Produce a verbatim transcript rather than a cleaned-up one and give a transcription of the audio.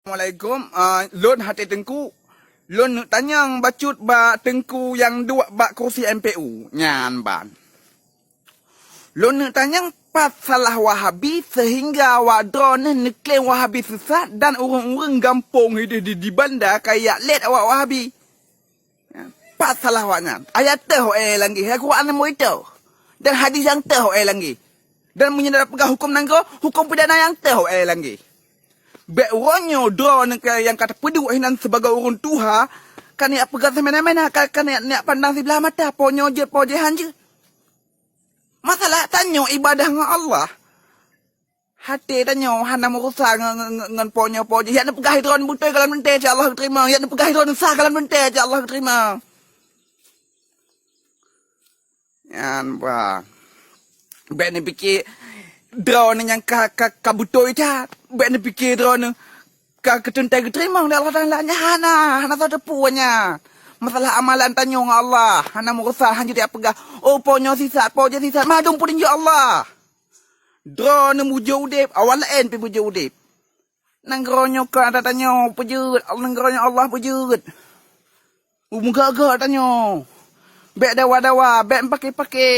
Assalamualaikum. Ah, lôn até Teungku. Lôn neuk tanyong bacut bak Teungku nyang duek bak kursi M P U nyan ban. Lôn neuk tanyong pat salah Wahabi sehingga awak droeneuh neuklaim Wahabi sesat dan ureuëng-ureuëng gampông hideh di, di Banda kajak lét awak Wahabi. Pat salah awaknyan. Ayat teuh ho éh langgeh, Al-Quran nyang meuito. Dan hadis nyang teuh ho éh langgeh. Dan meunyoe na peugah huköm nanggroe, huköm pidana nyang teuh ho éh langgeh. Bék uroe nyoe droeneuh nyang ka tapeuduek hinan sibagoe ureuëng tuha, ka neujak peugah seumena-mena, ka, ka neujak, neujak pandang siblah mata, po nyoe jeuet, po jih han jeuet. Masalah tanyoe ibadah ngon Allah. Até tanyoe hana meurusa ngon, ngon, ngon, ngon po nyoe po jih. Jak neupeugah droeneuh beutôi gohlom teuntée cit Allah geuteurimong. Jak neupeugah droeneuh sah gohlom teuntée cit Allah geuteurimong. Nyan bah. Bék neupike droeneuh nyang ka, ka, ka beutôi that. Bék neupike droeneuh ka teuntée geuteurimong lé Allah Taala. Nyan hana, hana soe teupeu nyan. Masalah amalan tanyoe ngon Allah, hana meurusa, han jeuet tapeugah, "Oh, po nyoe sisat, po jih sisat." Mandum peutunjuk Allah. Droeneuh beujeuet udeb, awak laén pih beujeuet udeb. Nanggroe nyoe ka ata tanyoe peujeuet, nanggroe nyoe Allah peujeuet. Meugah-gah tanyoe. Bék dawa-dawa, bék meupaké-paké.